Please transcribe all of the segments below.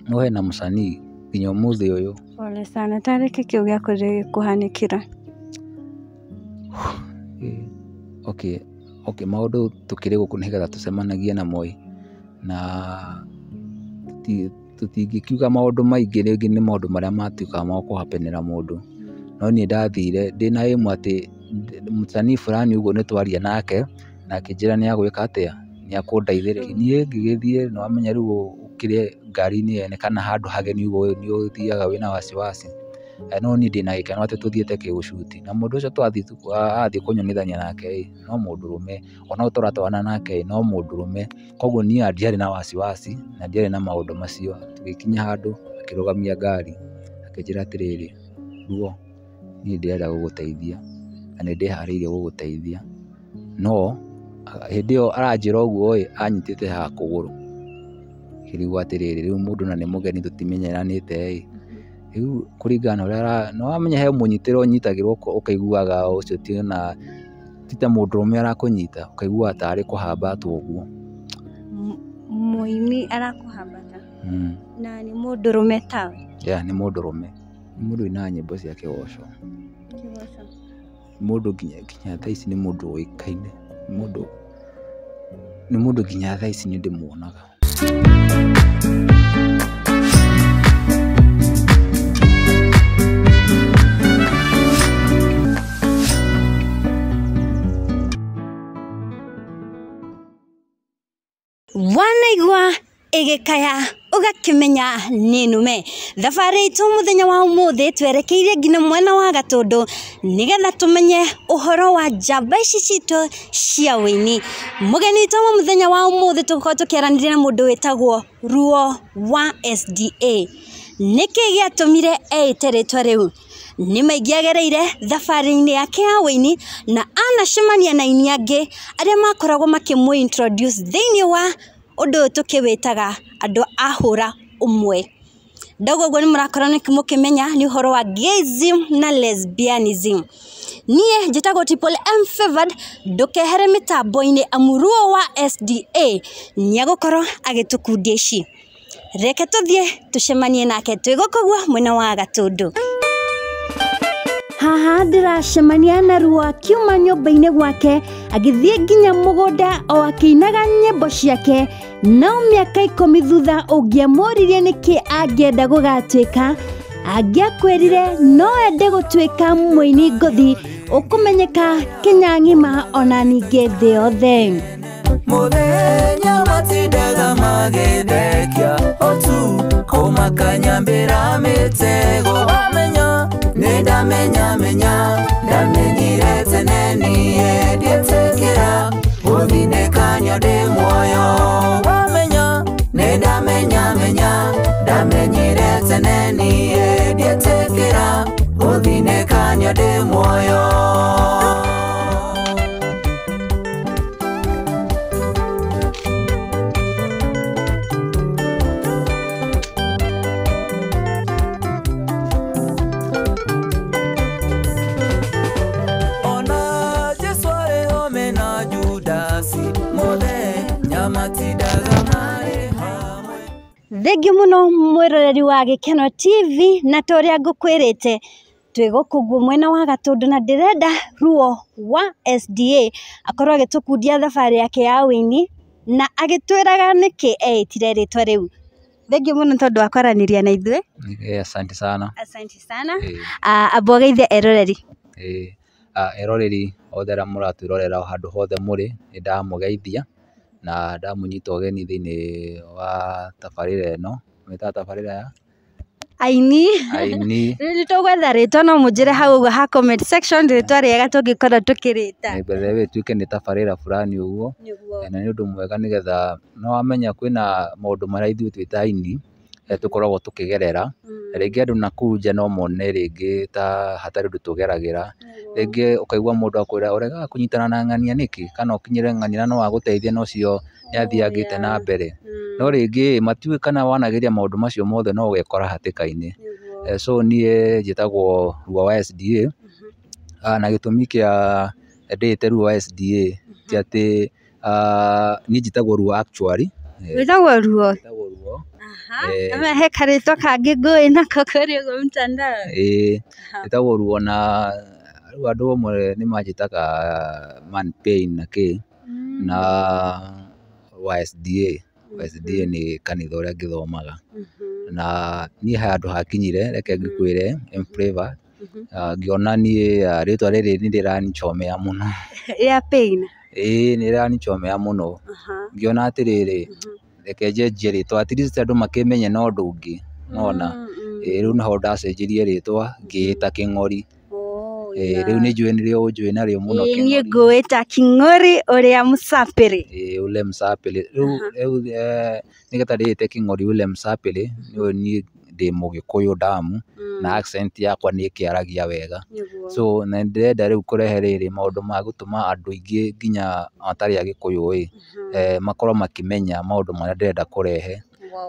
No hena msanii nginya ũmũthĩ ũyũ. Pole sana, tarĩ kĩ kĩu gĩakũhanĩkĩra? Okay, okay, maũndũ tũkĩrĩ gũkũ nĩgetha tũcemanagie namo ĩ, na tũtingĩkiuga maũndũ maingĩ, rĩngĩ nĩ maũndũ marĩa matuĩkaga ma kũhapenera mũndũ. No niĩ ndathire ndĩna aim atĩ msanii fulani ũguo nĩ twaria nake na akĩnjĩra nĩ agwĩka atĩa, nĩ akũndeithĩrĩria. Niĩ ngĩgĩthiĩ, nĩ wamenya rĩu ũkĩrĩ ngari-inĩ yene kana handũ hageni ũguo nĩ ũthiaga wĩna wasiwasi. No niĩ ndĩna gĩkeno atĩ tũthiĩte kĩgũcuti na mũndũ ũcio twathiĩ athiĩ kũnyonithania nake ĩ, no mũndũrũme, ona ũyũ tũratwarana nake ĩ, no mũndũrũme. Koguo niĩ ndiarĩ na wasiwasi na ndiarĩ na maũndũ macio. Tũgĩkinya handũ akĩrũgamia ngari akĩnjĩra atĩrĩrĩ, Ruo, niĩ ndĩrenda gũgũteithia na nĩ ndĩharĩirie gũgũteithia, no hĩndĩ ĩyo aranjĩra ũguo ĩ, anyitĩte haha kũgũrũ. Ngĩrigwo atĩrĩrĩ, rĩu mũndũ na nĩ mũgeni tũtimenyeranĩte ĩ, rĩu kũringana na ũrĩa, nĩ wamenya he mũnyitĩre ũnyitagĩrwo ũkaiguaga ũcio ti ona ti ta mũndũrũme arakũnyita, ũkaiguaga tarĩ kũhambatwo ũguo. Mũini arakũhambata? Na nĩ mũndũrũme tawe? Yeah, nĩ mũndũrũme. Nĩ mũndũ ũinaga nyĩmbo cia kĩgoco. Mũndũ nginya thaa ici nĩ mũndũ ũĩkaine, nĩ mũndũ nginya thaa ici nĩ ndĩmuonaga. Wanaigua ĩgĩkaya ũgakĩmenya nĩ nũme. Thabarĩ itũ mũthenya wa ũmũthĩ twerekeire nginya mwena wa Gatũndũ nĩgetha tũmenye ũhoro wa njamba ici citũ cia ũini. Mũgeni witũ wa mũthenya wa ũmũthĩ tũgũkorwo tũkĩaranĩria na mũndũ wĩtagwo Ruo wa SDA. Nĩkĩ gĩatũmire eĩte rĩtwa rĩu? Nĩ maingĩ agereire thabarĩ-inĩ yake ya ũini na anacemania na aini angĩ arĩa makoragwo makĩmũ introduce thĩinĩ wa ũndũ ũyũ tũkĩwĩtaga andũ a hũra ũmwe. Ndauga ũguo nĩ mũrakorwo mũkĩmenya nĩ ũhoro wa gayism na lesbianism. Niĩ njĩtagwo Triple M Favored, ndũkehere mĩtambo-inĩ amu Ruo wa SDA nĩ egũkorwo agĩtũkundia ici. Reke tũthiĩ tũcemanie nake twĩ gũkũ guo mwena wa Gatũndũ. Haha ndĩracemania na Ruo akiuma nyũmba-inĩ gwake agĩthiĩ nginya mũgũnda o akĩinaga nyĩmbo ciake. No mĩaka 10 thutha ũngĩamũririe nĩkĩ angĩenda gũgatuĩka, angĩakwĩrire no ende gũtuĩka mũini ngũthi ũkũmenyeka Kenya ng'ima ona ningĩ thĩ yothe. Mũthenya matindaga magĩthekia otu kũmakanyambĩra mĩtego, wamenya nĩ ndamenya menya ndamenyire tene niĩ ndietĩkĩra gũthinĩkanio ndĩ muoyo, wamenya nĩ ndamenya menya ndamenyire tene niĩ ndietĩkĩra gũthinĩkanio ndĩ muoyo. Thengiũ mũno mwĩroreri wa Gĩkeno TV, na ta ũrĩa ngũkwĩrĩte twĩ gũkũ guo mwena wa Gatũndũ na ndĩrenda Ruo wa SDA akorwo agĩtũkundia thabarĩ yake ya ũini na agĩtwĩraga nĩkĩ eĩtire rĩtwa rĩu. Thengiũ mũno tondũ wa kwaranĩria na ithuĩ. Asante sana. Asante sana. Amba ũgeithie eroreri. Eroreri othe arĩa mũratwĩrorera handũ hothe mũrĩ, nĩ ndamũgeithia na ndamũnyita ũgeni thĩinĩ wa tabarĩra ĩno, mĩtaga tabarĩra ya Aini. Aini. Rĩu nĩ tũgwetha rĩtwa no mũnjĩre hau ũguo ha comment section rĩtwa rĩega tũngĩkorwo tũkĩrĩta. By the way ĩtuĩke nĩ tabarĩra fulani ũguo, na nĩ ũndũ mwega nĩgetha nĩ wamenya kwĩna maũndũ marĩa ithuĩ twĩ ta aini tũkoragwo tũkĩgerera. Rĩngĩ andũ nakũu nja no mone rĩngĩ ta hatarĩ ũndũ tũgeragĩra, rĩngĩ ũkaigua mũndũ akwĩra ũregaga kũnyitana na ng'ania nĩkĩ, kana ũkinyĩre ng'ania na no agũteithie na ũcio nĩ athiangĩte na mbere. No rĩngĩ matiũĩ kana wanageria maũndũ macio mothe no ũgekora hatĩka-inĩ. So niĩ njĩtagwo Ruo wa SDA, na gĩtũmi kĩa ndĩĩte Ruo wa SDA ti atĩ niĩ njĩtagwo Ruo actually. Wĩtagwo Ruo? Njĩtagwo Ruo. Aha. He karĩtwa kangĩ ngũĩ nako kũrĩa ũguo mtandao. Ĩĩ, ĩtagwo Ruo, na rĩu andũ amwe nĩ manjĩtaga Man Pain na kĩ na wa SDA. SDA nĩ kanitha ũrĩa ngĩthomaga, na niĩ he handũ hakinyire, reke ngĩkwĩre M Flavor, ngĩona niĩ rĩtwa rĩrĩ nĩ rĩranichomea mũno. Rĩa Pain. Ĩĩ, nĩ rĩranichomea mũno. Ngĩona atĩrĩrĩ, reke njenjie rĩtwa, at least andũ makĩmenye na ũndũ ũngĩ, nona. Ĩĩ, rĩu nĩho ndacenjirie rĩtwa ngĩĩta Kĩng'ori. Ĩĩ, rĩu nĩ njũĩ nĩrĩo ũnjũĩ narĩo mũno. Niĩ Kĩng'ori. ngũĩ ta Kĩng'ori ũrĩa mũcapĩrĩ. Ĩĩ, ule msapĩrĩ. Rĩu nĩgetha ndĩĩte Kĩng'ori ule msapĩrĩ, nĩũĩ niĩ ndĩ mũgĩkũyũ damu, na accent yakwa nĩ ĩkĩaragia wega. So na ndĩrenda rĩu kũrehe rĩrĩ maũndũ ma gũtũma andũ aingĩ nginya matarĩ agĩkũyũ ĩ, makorwo makĩmenya maũndũ marĩa ndĩrenda kũrehe.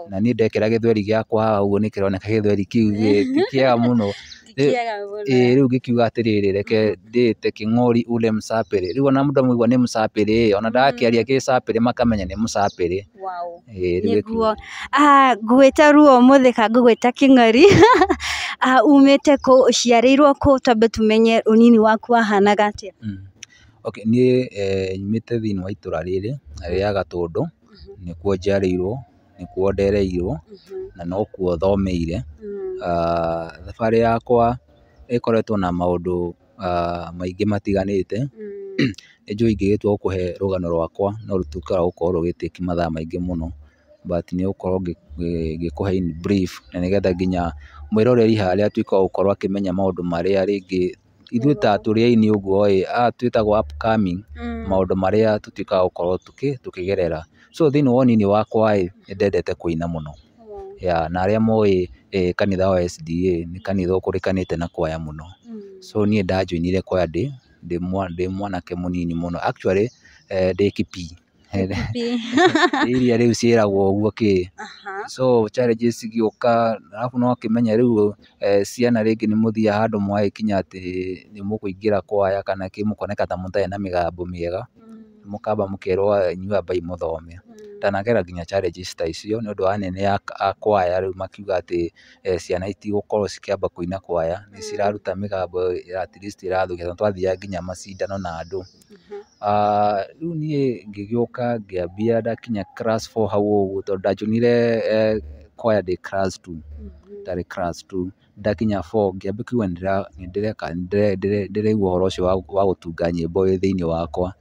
Na niĩ ndekĩra gĩthweri gĩakwa haha ũguo nĩ kĩroneka gĩthweri kĩu ti kĩega mũno. Ĩĩ, rĩu ngĩkiuga atĩrĩrĩ, reke ndĩĩte Kĩng'ori ule msapĩrĩ. Rĩu ona mũndũ amaigua nĩ mũcapĩrĩ ĩ, ona ndakĩaria gĩcapĩrĩ makamenya nĩ mũcapĩrĩ. Ĩĩ, rĩu. Nĩguo ngwĩta Ruo ũmũthĩ ka ngũgwĩta Kĩng'ori. Umĩte kũ, ũciarĩirwo kũ, twambe tũmenye ũnini waku wahanaga atĩa? Okay, niĩ nyumĩte thĩinĩ wa itũra rĩrĩ rĩa Gatũndũ, nĩkuo njiarĩirwo, nĩkuo ndereirwo, na nokuo thomeire. Thabarĩ yakwa ĩkoretwo na maũndũ maingĩ matiganĩte. Nĩ njũĩ ingĩgĩtua gũkũhe rũgano rwakwa no rũtuĩke rwa gũkorwo rũgĩtĩki mathaa maingĩ mũno, but nĩ gũkorwo ngĩkũhe in brief, na nĩgetha nginya mwĩroreri harĩa atuĩke wa gũkorwo akĩmenya maũndũ marĩa rĩngĩ ithuĩ ta tũrĩ aini ũguo ĩ, aya twĩtagwo upcoming, maũndũ marĩa tũtuĩkaga gũkorwo tũkĩgerera. So thĩinĩ wa ũnini wakwa ĩ, nĩ ndendete kũina mũno. Yeah, na arĩa moĩ kanitha wa SDA nĩ kanitha ũkũrĩkanĩte na kwaya mũno. So niĩ ndanjoinire kwaya ndĩ mwanake mũnini mũno, actually ndĩ kĩpii, iria rĩu ciĩragwo ũguo kĩ. So challenges cigĩũka, arabu no ũkĩmenye rĩu ciana rĩngĩ nĩ mũthiaga handũ mũgagĩkinya atĩ nĩ mũkũingĩra kwaya kana kĩ, mũkoneka ta mũtarĩ na mĩgambo mĩega, mũkamba mũkerwo inyuĩ ambai mũthome. Ndanagera nginya challenges ta icio nĩ ũndũ wa anene a kwaya, rĩu makiuga atĩ ciana itigũkorwo cikĩamba kũina kwaya, nĩ ciraruta mĩgambo at least ĩrathũkia, tondũ twathiaga nginya macindano na andũ. Rĩu niĩ ngĩgĩũka ngĩambia ndakinya class 4 hau ũguo, tondũ ndanjoinire kwaya ndĩ class 2, ndarĩ class 2. Ndakinya 4 ngĩambia kũigua nĩ ndĩreka ndĩraigua ũhoro ũcio wa gũtunga nyĩmbo wĩ thĩinĩ wakwa.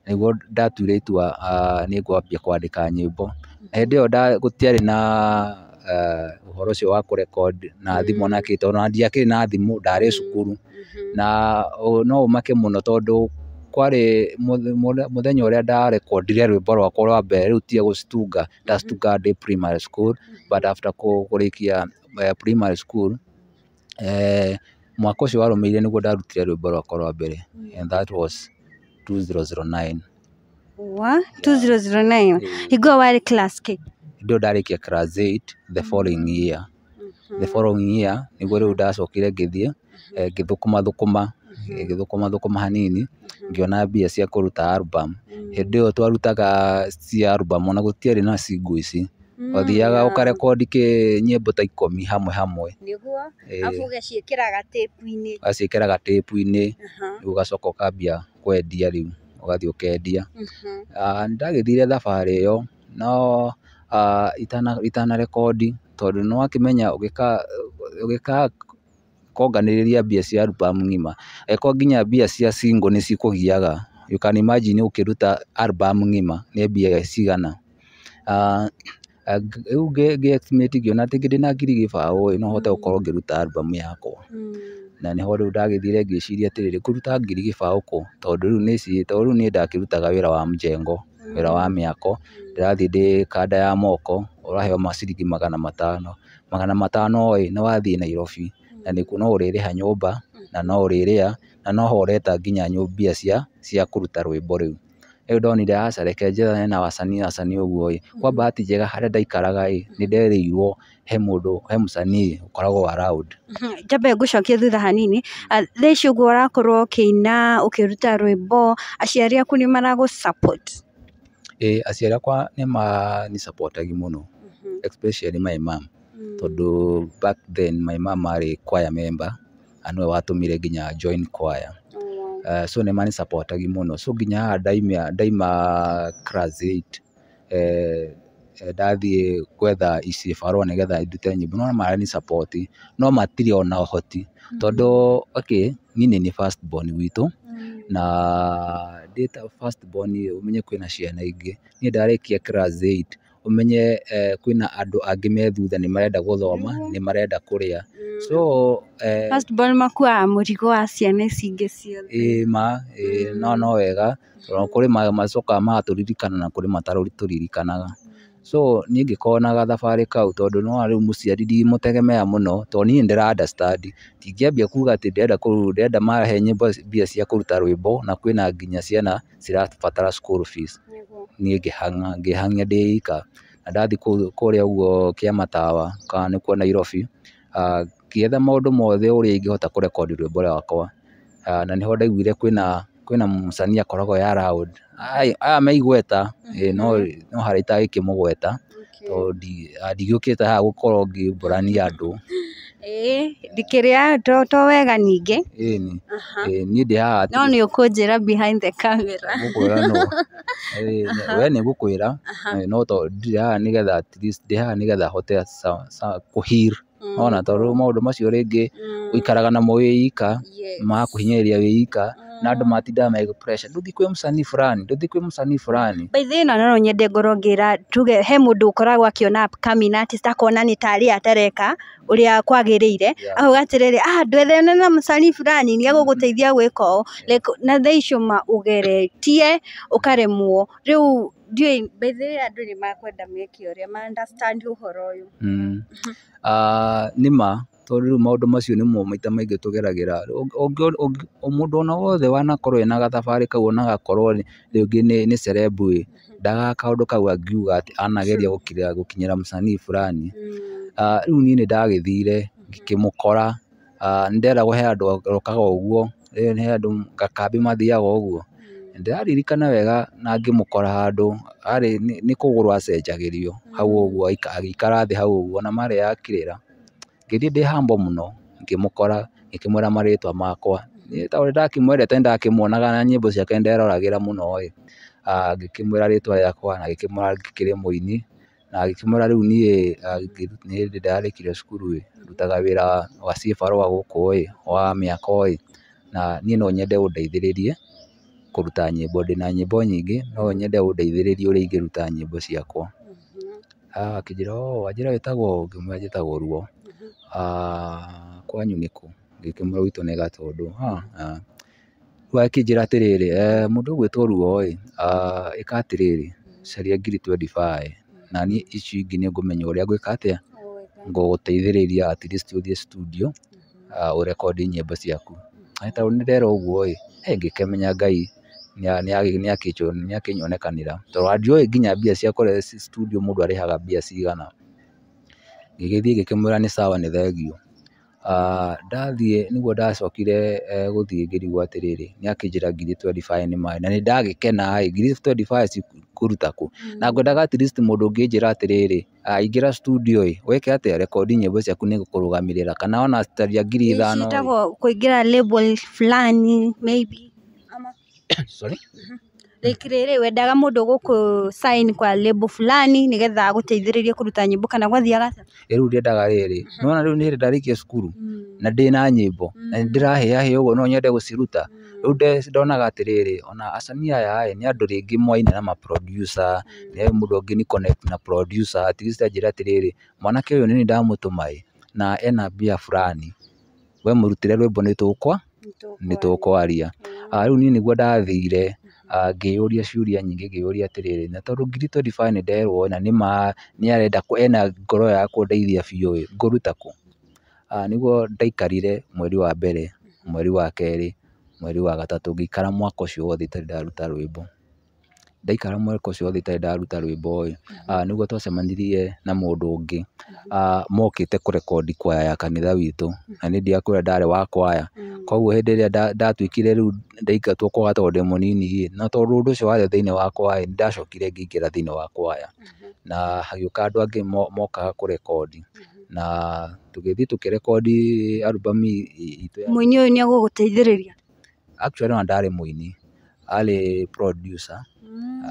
Nĩguo ndatuire itua nĩ ngwambia kwandĩka nyĩmbo. Hĩndĩ ĩyo gũtiarĩ na ũhoro ũcio wa kũrecord na thimũ na kĩ, tondũ ona ndiakĩrĩ na thimũ, ndarĩ cukuru. Na no ũmake mũno, tondũ kwarĩ mũthenya ũrĩa ndarekondire rwĩmbo rwakwa rwa mbere, rĩu tiga gũcitunga, ndacitungaga ndĩ primary school, but after kũrĩkia primary school, mwaka ũcio warũmĩrĩire nĩguo ndarutire rwĩmbo rwakwa rwa mbere, and that was 2009. Wa 2009, hingo ĩyo warĩ class kĩ? Hĩndĩ ĩyo ndarĩkia class 8 the following year. The following year nĩguo rĩu ndacokire ngĩthiĩ ngĩthũkũma thũkũma, ngĩthũkũma thũkũma hanini, ngĩona mbia cia kũruta album. Hĩndĩ ĩyo twarutaga cia album ona gũtiarĩ na single ici, wathiaga ũkarekondi nyĩmbo ta 10 hamwe hamwe. Nĩguo, arabu ũgaciĩkĩra gatĩpu-inĩ. Ũgaciĩkĩra gatĩpu-inĩ, rĩu ũgacoka ũkambia kwendia, rĩu ũgathiĩ ũkendia. Nĩndagĩthire thabarĩ ĩyo no itanarekondi, tondũ nĩwakĩmenya ũgĩka konganĩrĩria mbia cia album ng'ima, angĩkorwo nginya mbia cia single nĩ cikũgiaga, you can imagine ũkĩruta album ng'ima nĩ mbia cigana. Rĩu ngĩ estimate ngĩona atĩ ndĩna 20,000 ĩ, no hote gũkorwo ngĩruta album yakwa. Na nĩho rĩu ndagĩthire ngĩciria atĩrĩrĩ, ngũruta 20,000 kũ, tondũ rĩu nĩ tondũ rĩu niĩ ndakĩrutaga wĩra wa mjengo, wĩra wa mĩako, ndĩrathiĩ ndĩ kanda ya moko, ũraheo maciringi 500, 500 ĩ, nĩ wathiĩ Nairobi, na nĩkuo no ũrĩrĩha nyũmba, na no ũrĩrĩa, na noho ũreta nginya mbia cia kũruta rwĩmbo rĩu. Rĩu ndonire aca, reke njethane na wasanii wasanii ũguo ĩ. Kwa bahati njega harĩa ndaikaraga ĩ, nĩ nderĩirwo he mũndũ, he mũcanii ũkoragwo around. Njambe ngũcokie thutha hanini. Thaa ici ũguo ũrakorwo ũkĩina, ũkĩruta rwĩmbo, aciari aku nĩ maragũ support? Ĩ, aciari akwa nĩ mani support agi mũno. Especially my mom, tondũ back then my mom arĩ choir member na nĩwe watũmire nginya join choir. So nĩ mani supportagi mũno. So nginya haha ndaima class 8, ndathiĩ gwetha icibarũa nĩgetha ndute nyĩmbo, no marani support no matirĩ ona ũhoti, tondũ okay, niĩ nĩ niĩ first born gwitũ, na ndĩ ta first born ũmenye kwĩna ciana ingĩ. Niĩ ndarĩkia class 8, ũmenye kwĩna andũ angĩ me thutha nĩ marenda gũthoma, nĩ marenda kũrĩa. So First born makuaga mũrigo wa ciana ici ingĩ ciothe. Ĩĩ ma ĩĩ, no wega tondũ kũrĩ macokaga magatũririkana na kũrĩ matatũririkanaga. So niĩ ngĩkorwo na gathabarĩ kau, tondũ nĩwona rĩu mũciari ndingĩmũtegemea mũno, tondũ niĩ nĩndĩra understand. Ndingĩambia kuga atĩ ndĩrenda mahe nyĩmbo mbia cia kũruta rwĩmbo na kwĩna nginya ciana cirabatara school fees. Niĩ ngĩhang'a ndĩ ika, na ndathiĩ kũrĩa ũguo Kĩamatawa kana nĩkuo Nairobi, ngĩetha maũndũ mothe ũrĩa ingĩhota kũrekondi rwĩmbo rwakwa. Na nĩho ndaiguire kwĩna mũcanii akoragwo e around, aya me igweta, no harĩa itangĩkĩmũgweta tondũ ndigĩũkĩte haha gũkorwo ngĩumbũrania andũ. Ĩĩ ndikĩrĩa to wega ningĩ. Ĩni, niĩ ndĩ haha. No nĩ ũkũnjĩra behind the camera. Ngũkwĩra no we nĩ ngũkwĩra, no to ndirĩ haha nĩgetha at least ndĩ haha nĩgetha hote kũ heal. Wona, tondũ maũndũ macio rĩngĩ ũikaraga namo wĩ ika, magakũhinyĩrĩria wĩ ika, na andũ matindaga magĩkũ pressure, ndũthiĩ kwĩ mũcanii fulani, ndũthiĩ kwĩ mũcanii fulani. By the way, no nyende ngorwo ngĩra tuge he mũndũ ũkoragwo akĩona upcoming artist akona nĩ tarĩ atareka ũrĩa kwagĩrĩire, akauga atĩrĩrĩ, ah, ndwethane na mũcanii fulani nĩ egũgũteithia gwĩka ũũ. Like, na thaa icio ma ũgeretie ũkaremwo rĩu ndiũĩ. By the way, andũ nĩ makwenda meke ũrĩa ma understand ũhoro ũyũ. Nĩ ma, tondũ rĩu maũndũ macio nĩmo maita maingĩ tũgeragĩra. Mũndũ ona wothe wanakorwo ena gathabarĩ kau, ona agakorwo rĩngĩ nĩ celeb ĩ, ndagaga kaũndũ kau angiuga atĩ anageria gũkinyĩra mũcanii fulani. Rĩu niĩ nĩ ndagĩthire ngĩkĩmũkora, nĩ nderagwo he andũ rokaga ũguo, he andũ gakambĩ mathiaga ũguo. Ndĩraririkana wega na ngĩmũkora handũ arĩ nĩ kũgũrũ acenjagĩrio hau ũguo, agĩikara thĩ hau ũguo na marĩ akĩrĩra. Ngĩthiĩ ndĩ humble mũno, ngĩmũkora, ngĩkĩmwĩra marĩtwa makwa. Niĩ tondũ nĩndakĩmwendete, nĩndakĩmuonaga na nyĩmbo ciake nĩnderoragĩra mũno ĩ, ngĩkĩmwĩra rĩtwa rĩakwa na ngĩkĩmwĩra ngĩkĩrĩ mũini, na ngĩkĩmwĩra rĩu niĩ nĩ hĩndĩ ndarĩkirie cukuru ĩ, ndutaga wĩra wa cibarũa gũkũ ĩ, wa mĩako ĩ, na niĩ no nyende ũndeithĩrĩrie kũruta nyĩmbo, ndĩna nyĩmbo nyingĩ, no nyende ũndeithĩrĩrie ũrĩa ingĩruta nyĩmbo ciakwa. Akĩnjĩra oh, wanjĩra wĩtagwo ũ? Ngĩmwĩra njĩtagwo Ruo. Kwanyu nĩ kũ? Ngĩkĩmwĩra gwitũ nĩ Gatũndũ. Rĩu akĩnjĩra atĩrĩrĩ, mũndũ ũgwĩtwo Ruo ĩ, ĩka atĩrĩrĩ, caria ngiri 25 na niĩ icio ingĩ nĩ ngũmenya ũrĩa ngwĩka atĩa, ngũgũteithĩrĩria at least ũthiĩ studio ũrekondi nyĩmbo ciaku. Na tondũ nĩ nderwo ũguo ĩ, ngĩkĩmenya Ngai nĩ akĩnyonekanĩra, tondũ ndiũĩ nginya mbia cia kũrĩa studio mũndũ arĩhaga mbia cigana. Ngĩgĩthiĩ ngĩkĩmwĩra nĩ sawa, nĩ thengiũ. Ndathiĩ nĩguo ndacokire gũthiĩ ngĩrigwo atĩrĩrĩ, nĩ akĩnjĩra ngiri 25 nĩ maĩ, na nĩ ndagĩkena ĩ, ngiri 25 ngũruta kũ? Na ngwendaga at least mũndũ ũngĩnjĩra atĩrĩrĩ, ingĩra studio ĩ, wĩke atĩa, rekondi nyĩmbo ciaku, nĩ ngũkũrũgamĩrĩra, kana ona caria ngiri 5 ĩ. Ciĩtagwo kũingĩra label fulani maybe ama? Sorry? Like rĩrĩ wendaga mũndũ gũkũ sign kwa label fulani nĩgetha agũteithĩrĩrie kũruta nyĩmbo, kana gwathiaga atĩa? Rĩu ndĩendaga rĩrĩ, nĩwona rĩu nĩ hĩndĩ ndarĩkia cukuru na ndĩna nyĩmbo na nĩndĩrahĩahĩa ũguo no nyende gũciruta. Rĩu ndonaga atĩrĩrĩ, ona acanii aya ĩ, nĩ andũ rĩngĩ moaine na ma producer, nĩ mũndũ ũngĩ ni connect na producer, at least anjĩre atĩrĩrĩ, mwanake ũyũ nĩ niĩ ndamũtũma ĩ, na ena mbia fulani, we mũrutĩre rwĩmbo nĩ tũkwaria. Rĩu niĩ nĩguo ndathire ngĩyũria ciũria nyingĩ, ngĩyũria atĩrĩrĩ, na tondũ ngiri 25 nĩ nderwo na nĩma nĩ arenda, ena ngoro ya kũndeithia biũ ĩ, ngũruta kũ? Nĩguo ndaikarire mweri wa mbere, mweri wa kerĩ, mweri wa gatatũ, ngĩikara mwaka ũcio wothe itarĩ ndaruta rwĩmbo. Ndaikara mwaka ũcio wothe itarĩ ndaruta rwĩmbo ĩ, nĩguo twacemanirie na mũndũ ũngĩ mokĩte kũrekondi kwaya ya kanitha witũ, na niĩ ndigakwĩra ndarĩ wa kwaya. Koguo hĩndĩ ĩrĩa ndatuĩkire rĩu ndaingatwo kwaya tondũ ndĩ mũnini ĩ, na tondũ ũndũ ũcio warĩ thĩinĩ wa kwaya ĩ, nĩndacokire ngĩingĩra thĩinĩ wa kwaya. Na hagĩũka andũ angĩ mokaga kũrekondi, na tũgĩthiĩ tũkĩrekondi album itũ ya Mũini ũyũ nĩ egũgũteithĩrĩria? Actually ona ndarĩ mũini, arĩ producer,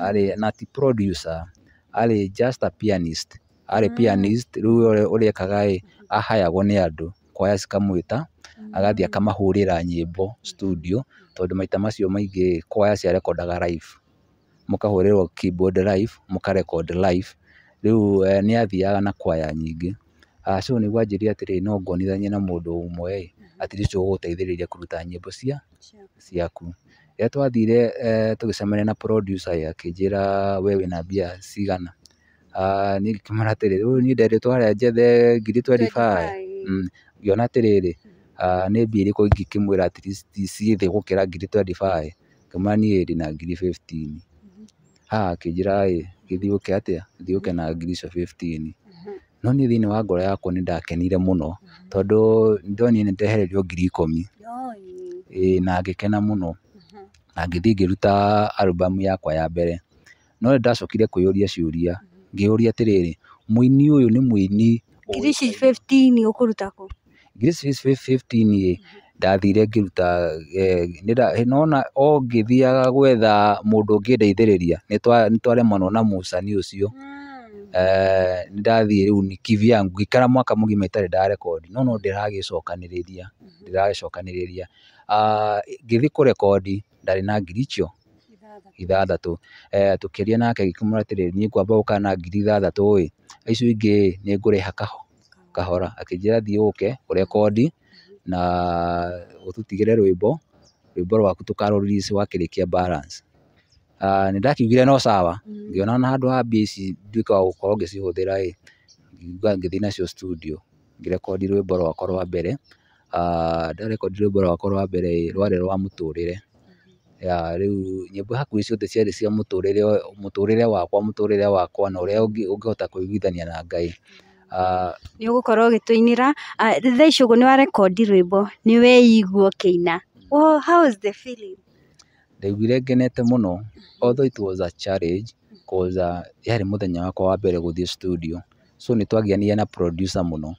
arĩ na ti producer, arĩ just a pianist, arĩ pianist. Rĩu ũrĩa ekaga ĩ, ahayagwo nĩ andũ, kwaya cikamwĩta, agathiĩ akamahũrĩra nyĩmbo studio, tondũ maita macio maingĩ kwaya ciarekondaga live, mũkahũrĩrwo keyboard live, mũkarecord live. Rĩu nĩ athiaga na kwaya nyingĩ. So nĩguo anjĩrire atĩrĩrĩ, no nguonithanie na mũndũ ũmwe ĩ, at least ũgũgũteithĩrĩria kũruta nyĩmbo ciaku. Rĩrĩa twathire tũgĩcemania na producer ĩ, akĩnjĩra we wĩna mbia cigana? Niĩ ngĩkĩmwĩra atĩrĩrĩ, rĩu niĩ nderĩtwo harĩa njethe ngiri 25. Ngĩona atĩrĩrĩ, nĩ mbia irĩkũ ingĩkĩmwĩra at least ciĩ thĩ gũkĩra ngiri 25? Ngĩmwĩra niĩ ndĩna ngiri 15. Akĩnjĩra ĩ, gĩthiĩ ũke atĩa, thiĩ ũke na ngiri icio 15. No niĩ thĩinĩ wa ngoro yakwa nĩ ndakenire mũno, tondũ nĩndonire nĩ ndehererio ngiri 10. Ĩĩ, na ngĩkena mũno, na ngĩthiĩ ngĩruta album yakwa ya mbere. No nĩ ndacokire kwĩyũria ciũria, ngĩyũria atĩrĩrĩ, mũini ũyũ nĩ mũini Ngiri ici 15 ũkũruta kũ? Ngiri ici 15 ĩ, ndathire ngĩruta, nona o ngĩthiaga gwetha mũndũ ũngĩndeithĩrĩria, nĩ twaremanwo na mũcani ũcio. Nĩ ndathiĩ rĩu ni kivyangu, ngĩikara mwaka mũgima itarĩ ndarekondi, no no ndĩragĩcokanĩrĩria, ndĩragĩcokanĩrĩria. Ngĩthiĩ kũrekondi ndarĩ na ngiri icio 6. Tũkĩaria nake ngĩkĩmwĩra atĩrĩrĩ, niĩ ngwamba gũka na ngiri 6 ĩ, icio ingĩ nĩ ngũrĩha kahora. Akĩnjĩra thiĩ ũke ũrekondi na ũtũtigĩre rwĩmbo, rwĩmbo rwaku tũkarũ release wakĩrĩkia balance. Nĩ ndakiugire no sawa, ngĩona ona handũ ha mbia ici nduĩke wa gũkorwo ngĩcihũthĩra ĩ, ngĩthiĩ nacio studio, ngĩrekondi rwĩmbo rwakwa rwa mbere. Ndarekondi rwĩmbo rwakwa rwa mbere ĩ, rwarĩ rwa mũtũrĩre. Ya rĩu nyĩmbo hakuhĩ ciothe ciarĩ cia mũtũrĩre, mũtũrĩre wakwa, mũtũrĩre wakwa na ũrĩa ũngĩhota kũiguithania na Ngai. Nĩ ũgũkorwo ũgĩtũinĩra. Thaa ici ũguo nĩ warekondi rwĩmbo, nĩ weigua ũkĩina. Oh, how is the feeling? Ndaiguire ngenete mũno, although it was a challenge, cause yarĩ mũthenya wakwa wa mbere gũthiĩ studio. So nĩ twagianire na producer mũno,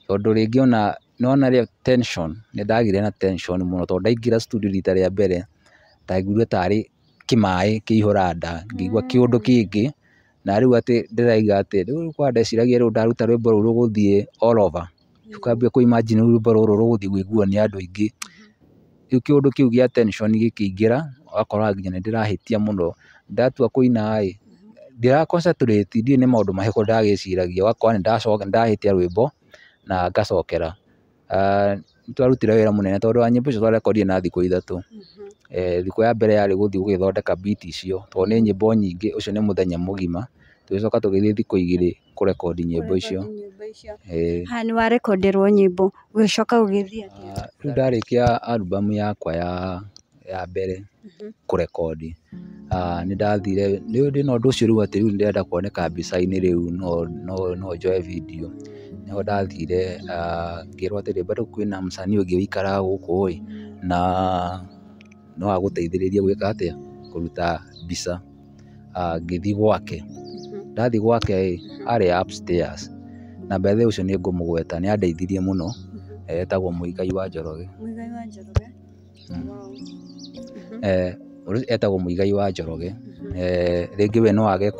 tondũ rĩngĩ ona nĩwona rĩrĩa tension, nĩ ndagĩire na tension mũno, tondũ ndaingĩra studio rita rĩa mbere, ndaiguire tarĩ kĩmaĩ kĩihũra nda, ngĩigua kĩũndũ kĩngĩ, na rĩu atĩ ndĩraiga atĩ rĩu kwa ndeciragia rĩu ndaruta rwĩmbo rũu rũgũthiĩ all over. Ũkambia kũ imagine rĩu rwĩmbo rũrũ rũgũthiĩ kũiguo nĩ andũ aingĩ. Rĩu kĩũndũ kĩu gĩa tension gĩkĩingĩra, ũgakora nginya nĩ ndĩrahĩtia mũno. Ndatua kũina ĩ, ndĩra concentrate, ndiũĩ nĩ maũndũ marĩkũ ndagĩciragia, ũgakora nĩ ndacoka nĩ ndahĩtia rwĩmbo na ngacokera. Nĩ twarutire wĩra mũnene tondũ wa nyĩmbo icio twarekondire na thikũ 3. Thikũ ya mbere yarĩ gũthiĩ gũgĩthondeka beat icio, tondũ nĩ nyĩmbo nyingĩ, ũcio nĩ mũthenya mũgima. Tũgĩcoka tũgĩthiĩ thikũ 2 kũrekondi nyĩmbo icio. Haha nĩ warekonderwo nyĩmbo, ũgĩcoka ũgĩthiĩ atĩa? Rĩu ndarĩkia album yakwa ya mbere kũrekondi, nĩ ndathire, ndĩna ũndũ ũcio rĩu atĩ rĩu ndĩrenda kuoneka mbica-inĩ rĩu no njoe video. Nĩho ndathire ngĩrwo atĩrĩ, bado kwĩna msanii ũngĩ ũikaraga gũkũ ĩ, na no agũteithĩrĩrie gwĩka atĩa, kũruta mbica. Ngĩthiĩ gwake, ndathiĩ gwake ĩ, arĩ upstairs, na by the way ũcio nĩ ngũmũgweta, nĩ andeithirie mũno, etagwo Mũigai wa Njoroge. Mũigai wa Njoroge. Etagwo Mũigai wa Njoroge. Rĩngĩ we no age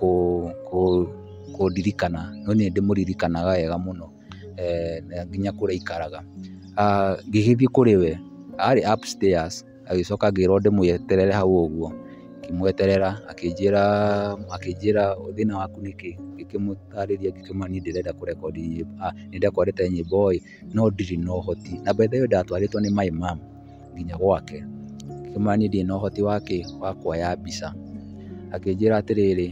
kũndirikana, no niĩ ndĩmũririkanaga wega mũno, na nginya kũrĩa aikaraga. Ngĩgĩthiĩ kũrĩ we, arĩ upstairs, agĩcoka ngĩrwo ndĩmweterere hau ũguo, ngĩmweterera akĩnjĩra thĩna waku nĩ kĩ? Ngĩkĩmũtarĩria ngĩkĩmwĩra niĩ ndĩrenda kũrekondi nyĩmbo, nĩ ndekondete nyĩmbo ĩ, no ndirĩ na ũhoti. Na by the way ndatwarĩtwo nĩ my mum nginya gwake. Ngĩkĩmwĩra niĩ ndirĩ na ũhoti wa kĩ, wa kuoya mbica. Akĩnjĩra atĩrĩrĩ,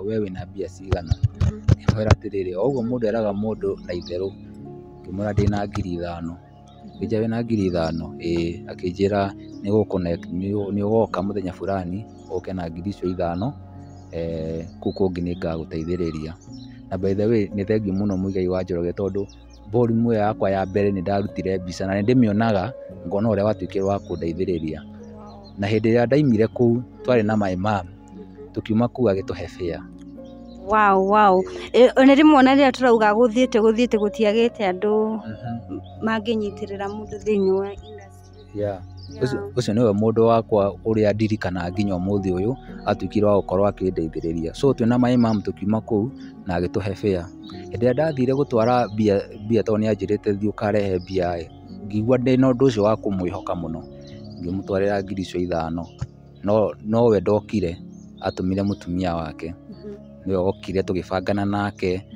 we wĩna mbia cigana? Ngĩmwĩra atĩrĩrĩ, o ũguo mũndũ eraga mũndũ na itherũ. Ngĩmwĩra ndĩna ngiri 5. Akĩnjĩra wĩna ngiri 5? Ĩĩ. Akĩnjĩra Nĩ ũgoka mũthenya fulani ũke na ngiri icio 5, kũu kũngĩ nĩ ngagũteithĩrĩria. Na by the way, nĩ thengiũ mũno Muigai wa Njoroge, tondũ volume ĩyo yakwa ya mbere nĩ ndarutire mbica na nĩ ndĩmĩonaga ngona ũrĩa watuĩkire wa kũndeithĩrĩria. Na hĩndĩ ĩrĩa ndaimire kũu twarĩ na my mom, tũkiuma kũu agĩtũhe fare. Wow. Ona rĩmwe ona rĩrĩa tũrauga gũthiĩte gũthiĩte gũtiagĩte andũ mangĩnyitĩrĩra mũndũ thĩinĩ wa industry. Yeah. Ũcio nĩwe mũndũ wakwa ũrĩa ndirikanaga nginya ũmũthĩ ũyũ atuĩkire wa gũkorwo akĩndeithĩrĩria. So twĩna my mom tũkiuma kũu na agĩtũhe fare. Hĩndĩ ĩrĩa ndathire gũtwara mbia tondũ nĩ anjĩrĩte thiĩ ũkarehe mbia ĩ, ngĩigua ndĩna ũndũ ũcio wa kũmwĩhoka mũno, ngĩmũtwarĩra ngiri icio 5. No we ndokire, atũmire mũtumia wake. Nĩwe okire tũgĩbangana nake,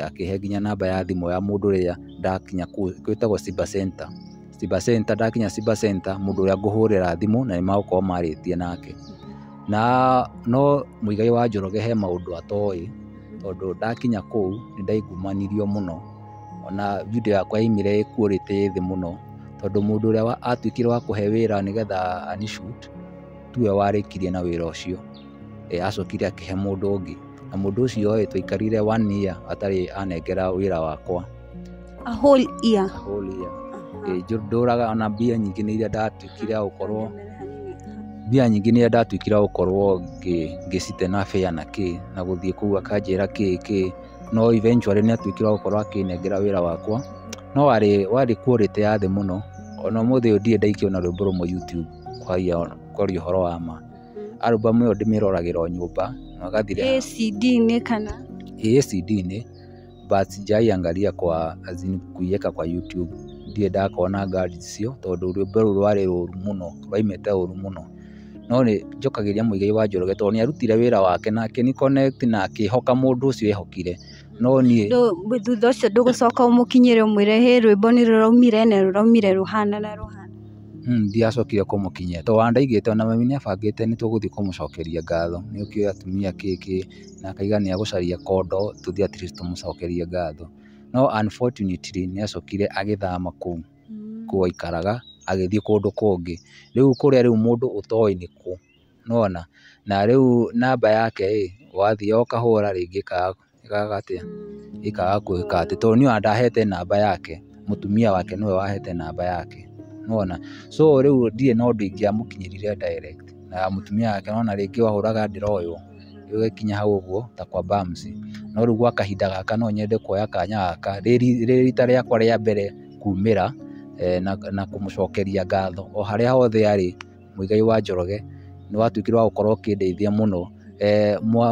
akĩhe nginya namba ya thimũ ya mũndũ ũrĩa ndakinya kũu gwĩtagwo Cyber Center. Cyber Center, ndakinya Cyber Center mũndũ ũrĩa ngũhũrĩra thimũ na nĩ magũkorwo marĩtie nake. Na no Muigai wa Njoroge he maũndũ atoĩ, tondũ ndakinya kũu nĩ ndaingumanirio mũno. Ona video yakwa yaumire ĩ quality ĩ thĩ mũno, tondũ mũndũ ũrĩa atuĩkire wa kũhe wĩra nĩgetha ani shoot tiwe warĩkirie na wĩra ũcio. Acokire akĩhe mũndũ ũngĩ, na mũndũ ũcio ĩ twaikarire one year atarĩ anengera wĩra wakwa. A whole year. A whole year. Ndũraga ona mbia nyingĩ nĩ iria ndatuĩkire wa gũkorwo, mbia nyingĩ nĩ iria ndatuĩkire wa gũkorwo ngĩcite na fare na kĩ, na gũthiĩ kũu akanjĩra kĩ kĩ, no eventually nĩ atuĩkire wa gũkorwo akĩnengera wĩra wakwa, no warĩ quality ya thĩ mũno. Ona ũmũthĩ ũyũ ndirĩ ndaikia ona rwĩmbo rũmwe YouTube kwaria ũhoro wa ma. Album ĩyo ndĩmĩroragĩra o nyũmba na ĩgathira. Ĩ CD-inĩ kana? Ĩ CD-inĩ, but sijaiangalia kwa, as in kuiweka kwa YouTube. Ndirĩ ndakorwo na ngari icio tondũ rwĩmbo rũu rwarĩ rũru mũno, rwaimĩte ũru mũno. No nĩ njokagĩria Muigai wa Njoroge tondũ nĩ arutire wĩra wake na akĩni connect na akĩhoka mũndũ ũcio ehokire. No niĩ Thutha ũcio ndũgũcoka ũmũkinyĩre ũmwĩre hĩ rwĩmbo nĩ rũraumire na rũraumire rũhana na rũhana? Ndiacokire kũmũkinyĩra tondũ ona ndaigĩte ona mami nĩ abangĩte nĩ tũgũthiĩ kũmũcokeria ngatho, nĩ ũkĩũĩ atumia kĩ kĩ, na akaiga nĩ egũcaria kondo tũthiĩ at least tũmũcokerie ngatho. No unfortunately nĩ acokire agĩthama kũu kũu aikaraga agĩthiĩ kũndũ kũngĩ. Rĩu kũrĩa rĩu mũndũ ũtoĩ nĩ kũ, nĩwona? Na rĩu namba yake ĩ, wathiĩ ũkahũra rĩngĩ ĩkaga atĩa, ĩkaga gwĩka atĩ, tondũ niĩ ona ndahete namba yake, mũtumia wake nĩwe wahete namba yake, nĩwona? So rĩu ndirĩ na ũndũ ingĩamũkinyĩrire direct, na mũtumia wake nĩwona rĩngĩ wahũraga ndĩroywo, rĩu ĩgĩkinya hau ũguo ta kwa bams. No rĩu gwa kahinda gaka no nyende kuoya kanya gaka rĩ rita rĩakwa rĩa mbere kumĩra, na kũmũcokeria ngatho o harĩa hothe arĩ. Muigai wa Njoroge nĩ watuĩkire wa gũkorwo ũkĩndeithia mũno.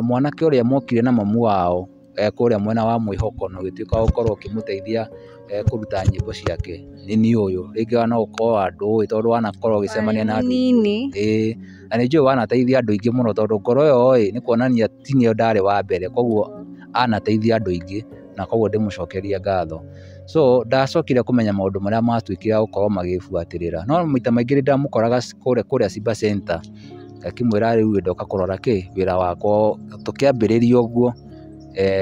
Mwanake ũrĩa mokire na mamu wao kũrĩa mwena wa Mwĩhoko na ũgĩtuĩka wa gũkorwo ũkĩmũteithia kũruta nyĩmbo ciake nĩ niĩ ũyũ. Rĩngĩ no ũkorwo ndũĩ tondũ wanakorwo ũgĩcemania na andũ Mũnini. Ĩĩ, na nĩ njũĩ wanateithia andũ aingĩ mũno tondũ ngoro ĩyo ĩ nĩ kuonania ti niĩ ndarĩ wa mbere, koguo anateithia andũ aingĩ na koguo ndĩmũcokerie ngatho. So ndacokire kũmenya maũndũ marĩa matuĩkire gũkorwo magĩbuatĩrĩra, no maita maingĩ nĩ ndamũkoraga kũrĩa Cyber Center ngakĩmwĩra rĩu ndoka kũrora kĩ wĩra wakwa tũkĩambĩrĩria ũguo.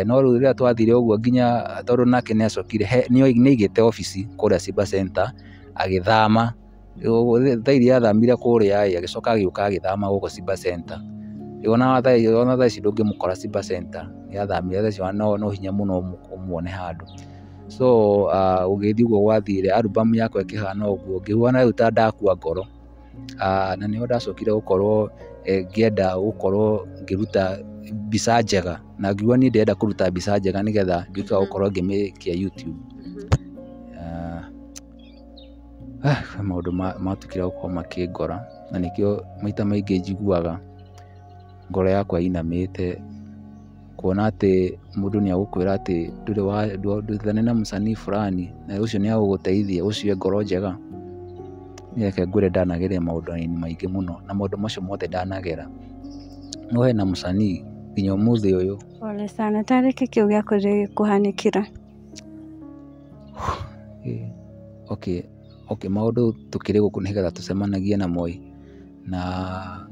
No rĩu rĩrĩa twathire ũguo nginya tondũ nake nĩ acokire nĩ aigĩte obici kũrĩa Cyber Center agĩthama. Thaa iria athamire kũrĩa ĩ agĩcoka agĩũka agĩthama gũkũ Cyber Center. Rĩu ona thaa ici ndũngĩmũkora Cyber Center, nĩ athamire thaa ici no hinya mũno ũmuone handũ. So gũgĩthiĩ ũguo gwathire album yakwa ĩkĩhana ũguo ngĩigua rĩu ta ndakua ngoro. Na nĩho ndacokire gũkorwo ngĩenda gũkorwo ngĩruta mbica njega na ngiuga niĩ ndĩrenda kũruta mbica njega nĩgetha nduĩke wa gũkorwo ngĩmĩikia YouTube. Maũndũ matuĩkire gũkorwo makĩngora na nĩkĩo maita maingĩ njiguaga ngoro yakwa ĩinamĩte kuona atĩ mũndũ nĩ egũkwĩra atĩ ndũrĩ na msanii fulani na ũcio nĩ egũgũteithia, ũcio e ngoro njega. Niĩ reke ngwĩre ndanageria maũndũ maingĩ mũno na maũndũ macio mothe ndanagera, no hena msanii nginya ũmũthĩ ũyũ. Pole sana, tarĩ kĩ kĩu gĩakorire gĩkũhanĩkĩra? Okay, maũndũ tũkĩrĩ gũkũ nĩgetha tũcemanagie namo ĩ, na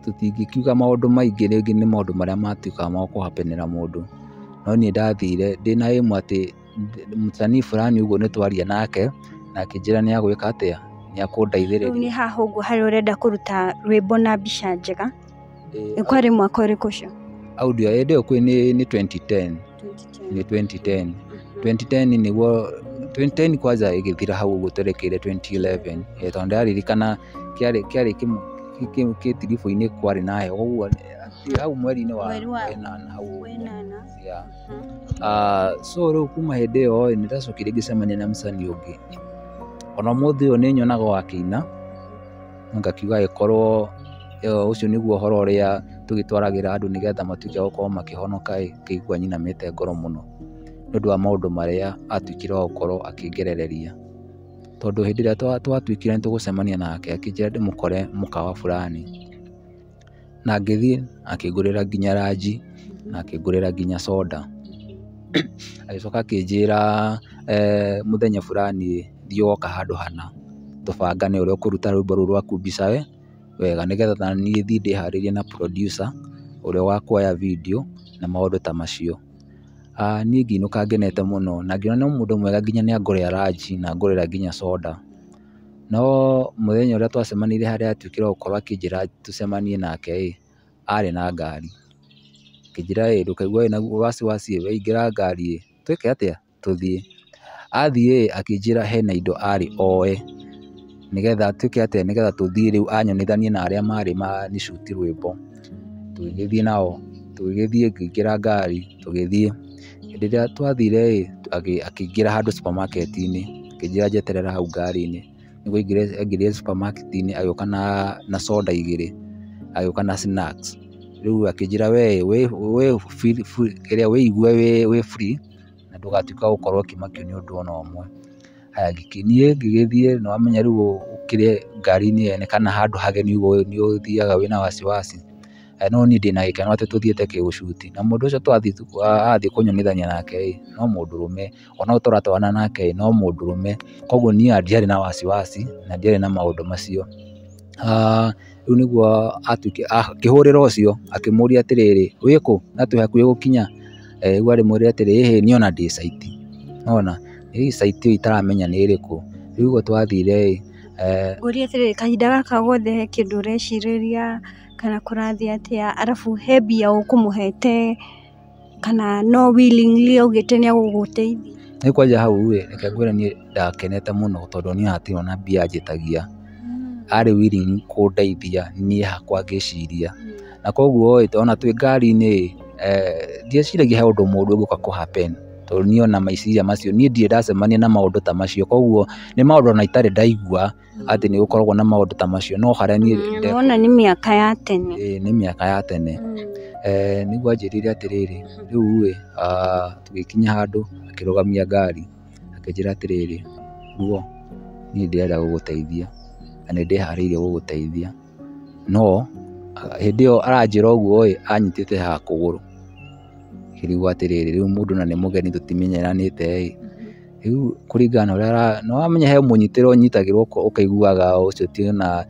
tũtingĩkiuga maũndũ maingĩ rĩngĩ nĩ maũndũ marĩa matuĩkaga ma kũhapenera mũndũ. No niĩ ndathire ndĩna aim atĩ msanii fulani ũguo nĩ twaria nake na akĩnjĩra nĩ egwĩka atĩa, nĩ akũndeithĩrĩria. Rĩu nĩ haha ũguo harĩa ũrenda kũruta rwĩmbo na mbica njega. Kwarĩ mwaka ũrĩkũ ũcio? Audio hĩndĩ ĩyo kwĩ nĩ 2010. Nĩ 2010. 2010 nĩguo 2010 kwanza ĩgĩthira hau ũguo twerekeire 2011. Tondũ ndĩraririkana kĩarĩ kĩtiribũ-inĩ kwarĩ na heho ũguo hau mweri-inĩ wa ĩnana hau ũguo. Yeah. So rĩu kuma hĩndĩ ĩyo nĩ ndacokire ngĩcemania na msanii ũngĩ. Ona ũmũthĩ ũyũ nĩ nyonaga o akĩina, ngakiuga angĩkorwo ũcio nĩguo ũhoro ũrĩa tũgĩtwaragĩra andũ nĩgetha matuĩke a gũkorwo makĩhonoka ĩ, ngĩigua nyinamĩte ngoro mũno nĩ ũndũ wa maũndũ marĩa atuĩkire wa gũkorwo akĩngerereria. Tondũ hĩndĩ ĩrĩa twatuĩkire nĩ tũgũcemania nake akĩnjĩra ndĩmũkore mũkawa fulani, na ngĩthiĩ akĩngũrĩra nginya ranji na akĩngũrĩra nginya soda. Agĩcoka akĩnjĩra mũthenya fulani thiĩ woka handũ hana tũbangane ũrĩa ũkũruta rwĩmbo rũu rwaku mbica wega nĩgetha na niĩ thiĩ ndĩharĩrie na producer ũrĩa wa kuoya video na maũndũ ta macio. Niĩ ngĩinũka ngenete mũno na ngĩona no mũndũ mwega nginya nĩ angũrĩra ranji na angũrĩra nginya soda. No mũthenya ũrĩa twacemanirie harĩa atuĩkire wa gũkorwo akĩnjĩra tũcemanie nake ĩ, arĩ na ngari. Akĩnjĩra ĩ ndũkaigue wĩna wasiwasi ĩ, we ingĩra ngari ĩ, twĩke atĩa, tũthiĩ. Athiĩ ĩ, akĩnjĩra hena indo arĩ oe nĩgetha tuĩke atĩa, nĩgetha tũthiĩ rĩu anyonithanie na arĩa marĩ ma shoot rwĩmbo. Tũgĩgĩthiĩ nao, tũgĩgĩthiĩ ngĩingĩra ngari tũgĩthiĩ. Hĩndĩ ĩrĩa twathire ĩ, akĩingĩra handũ supermarket-inĩ, akĩnjĩra njeterere hau ngari-inĩ. Nĩguo aingĩrire supermarket-inĩ agĩũka na soda igĩrĩ, agĩũka na snacks. Rĩu akĩnjĩra we wĩ kĩrĩa wĩigue wĩ free na ndũgatuĩke wa gũkorwo ũkĩmakio nĩ ũndũ ona ũmwe. Haya niĩ ngĩgĩthiĩ nĩ wamenya rĩu ũkĩrĩ ngari-inĩ yene kana handũ hageni ũguo nĩ ũthiaga wĩna wasiwasi. No niĩ ndĩna gĩkeno atĩ tũthiĩte kĩgũcuti na mũndũ ũcio twathiĩ athiĩ kũnyonithania nake ĩ, no mũndũrũme, ona ũyũ tũratwarana nake ĩ, no mũndũrũme. Koguo niĩ ndiarĩ na wasiwasi na ndiarĩ na maũndũ macio. Rĩu nĩguo atuĩkire akĩhũrĩra ũcio akĩmũria atĩrĩrĩ, wĩkũ na twĩ hakuhĩ gũkinya. Rĩu arĩmwĩrire atĩrĩrĩ, ĩhĩ niĩ ona ndĩ site. Nĩwona ĩ site ĩyo itaramenya nĩ ĩrĩkũ. Rĩu ũguo twathire ĩ, Ngũrie atĩrĩrĩ, kahinda gaka gothe he kĩndũ ũrecirĩria kana kũrathiĩ atĩa, arabu he mbia ũkũmũhete kana no willingly augĩte nĩ egũgũteithia? Rĩu kwanja hau ĩ, reke ngwĩre niĩ ndakenete mũno tondũ niĩ hatirĩ ona mbia anjĩtagia. Arĩ willing kũndeithia niĩ hakwa ngĩciria. Na koguo ĩ, ona twĩ ngari-inĩ ĩ, ndieciragia he ũndũ mũũru ũngĩũka kũ happen tondũ niĩ ona meciria macio niĩ ndirĩ ndacemania na maũndũ ta macio. Koguo nĩ maũndũ ona itarĩ ndaigua atĩ nĩ gũkoragwo na maũndũ ta macio, no harĩa niĩ Wona nĩ mĩaka ya tene. Ĩĩ nĩ mĩaka ya tene. Nĩguo anjĩrire atĩrĩrĩ, rĩu ĩ, tũgĩkinya handũ akĩrũgamia ngari akĩnjĩra atĩrĩrĩ, Guo niĩ ndĩrenda gũgũteithia na nĩ ndĩharĩirie gũgũteithia, no hĩndĩ ĩyo aranjĩra ũguo ĩ, anyitĩte haha kũgũrũ. Ngĩrigwo atĩrĩrĩ, rĩu mũndũ na nĩ mũgeni tũtimenyeranĩte ĩ, rĩu kũringana na ũrĩa nĩ wamenya he mũnyitĩre ũnyitagĩrwo ũkaiguaga ũcio ti ona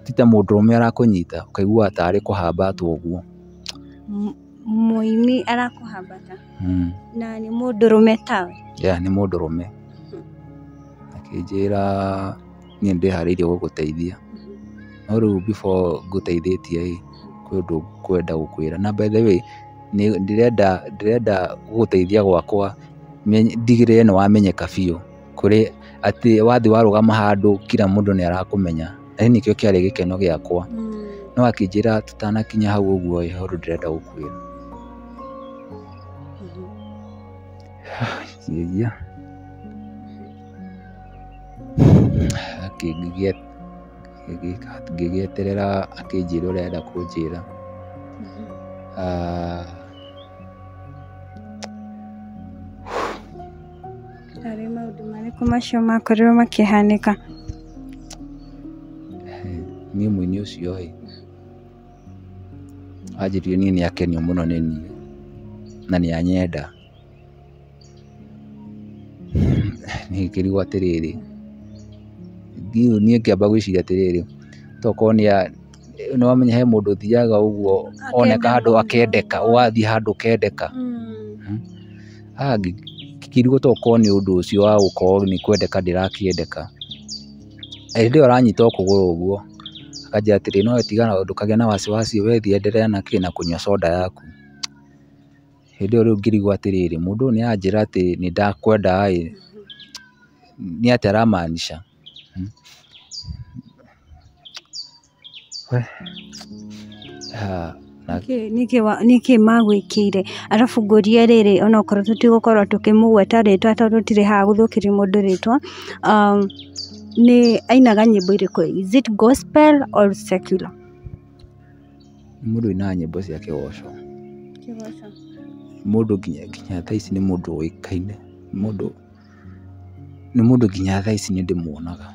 ti ta mũndũrũme arakũnyita, ũkaiguaga tarĩ kũhambatwo ũguo. Mũini arakũhambata na nĩ mũndũrũme tawe? Yeah, nĩ mũndũrũme. Akĩnjĩra niĩ nĩndĩharĩirie gũgũteithia, no rĩu before ngũteithĩtie ĩ, kwĩ ũndũ ngwenda gũkwĩra. Na by the way ndĩrenda gũgũteithia gwakwa ndigĩrĩre nĩ wamenyeka biũ kũrĩ atĩ wathiĩ warũgama handũ kila mũndũ nĩ arakũmenya. Na nĩkĩo kĩarĩ gĩkeno gĩakwa. No akĩnjĩra tũtanakinya hau ũguo ĩ, he ũndũ ndĩrenda gũkwĩra. Ngĩgia ngĩgĩeterera akĩnjĩra ũrĩa arenda kũnjĩra. Arĩ maũndũ marĩkũ macio makorirwo makĩhanĩka? Niĩ mũini ũcio ĩ, anjĩrire niĩ nĩ akenio mũno nĩ niĩ na nĩ anyenda. Niĩ ngĩrigwo atĩrĩrĩ, niĩ ngĩamba gwĩciria atĩrĩrĩ, tokorwo nĩ wamenya he mũndũ ũthiaga ũguo oneka handũ akendeka, ũgathiĩ handũ ũkendeka. Ngĩrigwo tokorwo nĩ ũndũ ũcio wa gũkorwo nĩ kwendeka ndĩrakĩendeka. Hĩndĩ ĩyo aranyita o kũgũrũ ũguo akanjĩra atĩrĩ no tigana ndũkagĩe na wasiwasi we thiĩ endelea na kĩ na kũnyua soda yaku. Hĩndĩ ĩyo rĩu ngĩrigwo atĩrĩrĩ mũndũ ũyũ nĩ aranjĩra atĩ nĩ ndakwenda ĩ nĩ atĩa aramaanisha. Nĩkĩ magwĩkĩire arabu ngũrie rĩrĩ onokorwo tũtigũkorwo tũkĩmũgweta rĩtwa tondũ tũtirĩ haha gũthũkĩria mũndũ rĩtwa nĩ ainaga nyĩmbo irĩkũ, is it gospel or secular? Nĩ mũndũ ũinaga nyĩmbo cia kĩgoco. Mũndũ nginya thaa ici nĩ mũndũ ũĩkaine, nĩ mũndũ nginya thaa ici nĩ ndĩmuonaga.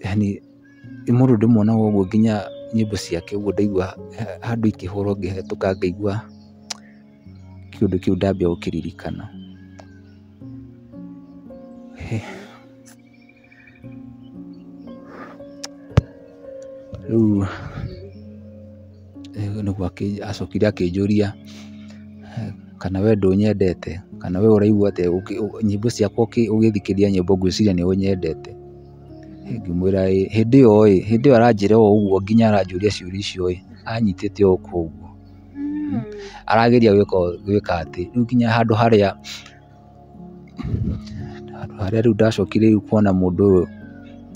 Yani nĩ mũndũ ndĩmuonaga ũguo nginya nyĩmbo ciake ũguo ndaigua handũ ikĩhũrwo ngĩhetũka ngaigua kĩũndũ kĩu ndambia gũkĩririkana. Rĩu nĩguo acokire akĩnjũria kana we ndũnyendete kana we ũraigua atĩa nyĩmbo ciakwa ũgĩthikĩrĩria nyĩmbo ngwĩciria nĩ ũnyendete. Ngĩmwĩra ĩ hĩndĩ ĩyo aranjĩra o ũguo nginya aranjũria ciũria icio ĩ anyitĩte o gũkũ ũguo arageria gwĩka atĩ rĩu nginya handũ harĩa rĩu ndacokire rĩu kuona mũndũ ũyũ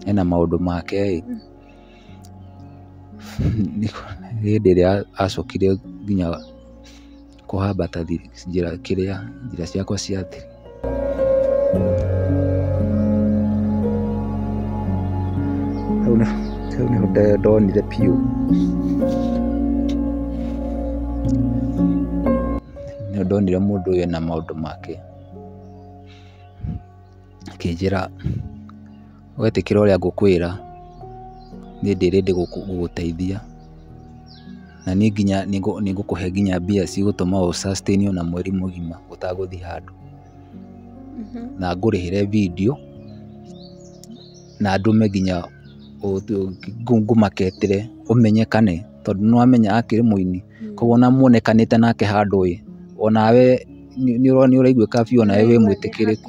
ena maũndũ make ĩ nĩ hĩndĩ ĩrĩa acokire nginya kũhambata njĩra kĩrĩa njĩra ciakwa cia thiri. Hau nĩho ndonire biũ nĩho ndonire mũndũ ũyũ ena maũndũ make. Akĩnjĩra wetĩkĩra ũrĩa ngũkwĩra niĩ ndĩ ready gũgũteithia na niĩ nginya nĩ ngũkũhe nginya mbia cigũtũma ũ sustain ona mweri mũgima ũtagũthiĩ handũ na ngũrĩhĩre video na ndũme nginya ngũmaketĩre ũmenyekane tondũ nĩ wamenya akĩrĩ mũini koguo ona muonekanĩte nake handũ ĩ onawe nĩ ũraiguĩka biũ onawe wĩ mwĩtĩkĩrĩku.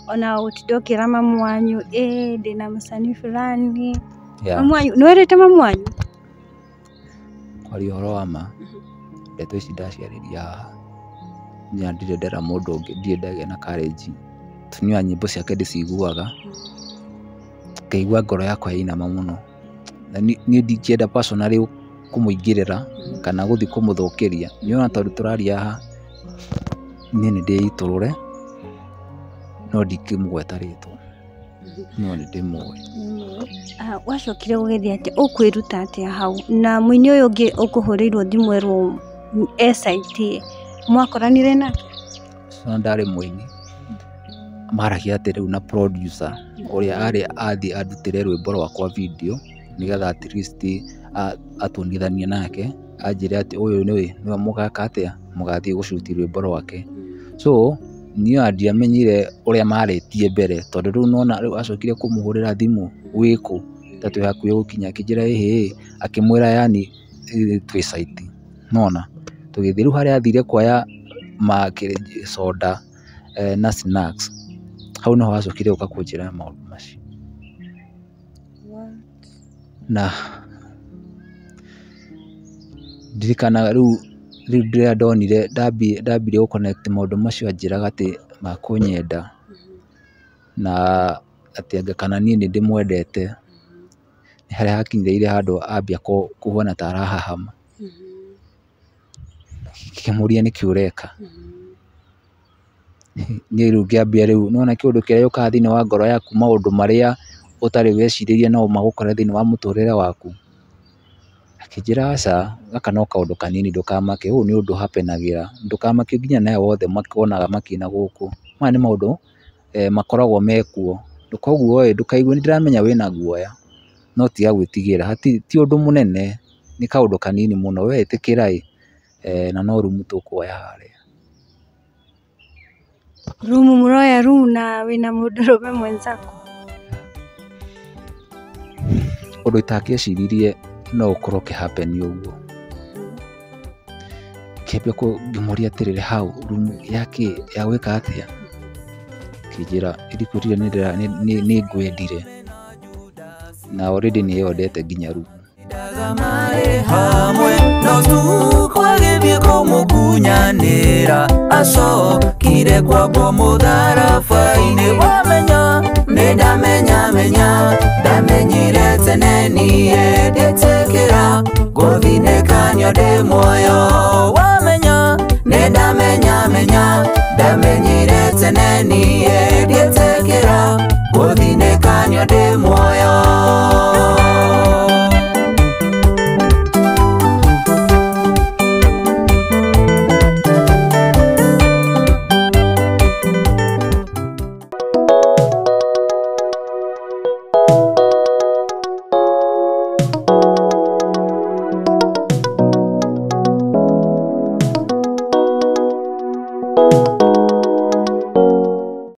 Ona gũtinda ũkĩra mamu wanyu ĩ ndĩna msanii fulani. Mamu wanyu nĩ wĩrĩte mamu wanyu? Kwaria ũhoro wa ma ndeto ici ndaciarĩria haha nginya ndirĩ ndera mũndũ ũngĩ ndirĩ ndagĩa na courage tondũ niĩ nyĩmbo ciake ndĩciguaga ngaigua ngoro yakwa yainama mũno na niĩ ndingĩenda personally kũmũingĩrĩra kana gũthiĩ kũmũthũkĩria nĩ ona tondũ tũraria haha niĩ nĩ ndĩitũrũre no ndingĩmũgweta rĩtwa no nĩ ndĩmũĩ. Wacokire gũgĩthiĩ atĩa ũkwĩruta atĩa hau na mũini ũyũ ũngĩ ũkũhũrĩirwo thimũ erwo e site mwakoranire nake? Ũcio ndarĩ mũini maragia atĩ rĩu na producer ũrĩa arĩ athiĩ andutĩre rwĩmbo rwakwa video nĩgetha at least atuonithanie nake anjĩre atĩ ũyũ nĩwe mũgeka atĩa mũgathiĩ gũcuti rwĩmbo rwake. So niĩ ona ndiamenyire ũrĩa marĩtie mbere tondũ rĩu nona rĩu acokire kũmũhũrĩra thimũ wĩkũ ta twĩ hakuhĩ gũkinya akĩnjĩra ĩhĩ akĩmwĩra yani twĩ site nona tũgĩthiĩ rĩu harĩa athire kuoya soda na snacks hau nĩho acokire gũka kũnjĩra maũndũ macio. Na ndirikanaga rĩu rĩrĩa ndonire ndambirie gũ connect maũndũ macio anjĩraga atĩ makũnyenda na atĩ anga kana niĩ nĩ ndĩmwendete nĩ harĩa hakinyĩrĩire handũ ambia kũhuana ta arahahama. Ngĩkĩmũria nĩkĩ ũreka. Niĩ rĩu ngĩambia rĩu nĩwona kĩũndũ kĩrĩa gĩũkaga thĩinĩ wa ngoro yaku maũndũ marĩa ũtarĩ wecirĩria no magũkore thĩinĩ wa mũtũrĩre waku. Akĩnjĩra aca gaka no kaũndũ kanini ndũkamake ũyũ nĩ ũndũ hapenagĩra ndũkamake nginya na aya othe wonaga makĩina gũkũ maya nĩ maũndũ makoragwo mekuo koguo ĩ ndũkaigue nĩ ndĩramenya wĩna guoya no tiga gwĩtigĩra ti ũndũ mũnene nĩ kaũndũ kanini mũno we ĩtĩkĩra ĩ na no rumu tũkuoya harĩa. Rumu mũroya rumu na wĩna mũndũrũme mwenzako? Ũndũ itangĩeciririe no ũkorwo ũkĩ happen ũguo. Ngĩambia ngĩmũria atĩrĩrĩ how rumu ya kĩ ya gwĩka atĩa? Akĩnjĩra ndikwĩrire nĩ ngwendire, na already nĩ yondete nginya rĩu. Marĩ hamwe no tukwagĩthiĩ kũmũkunyanĩra, acokire kwambwo mũtharaba-inĩ. Wamenya nĩ ndamenya menya, ndamenyire tene niĩ ndĩtĩkĩra gũthinĩkanio ndĩ muoyo. Wamenya nĩ ndamenya menya, ndamenyire tene niĩ.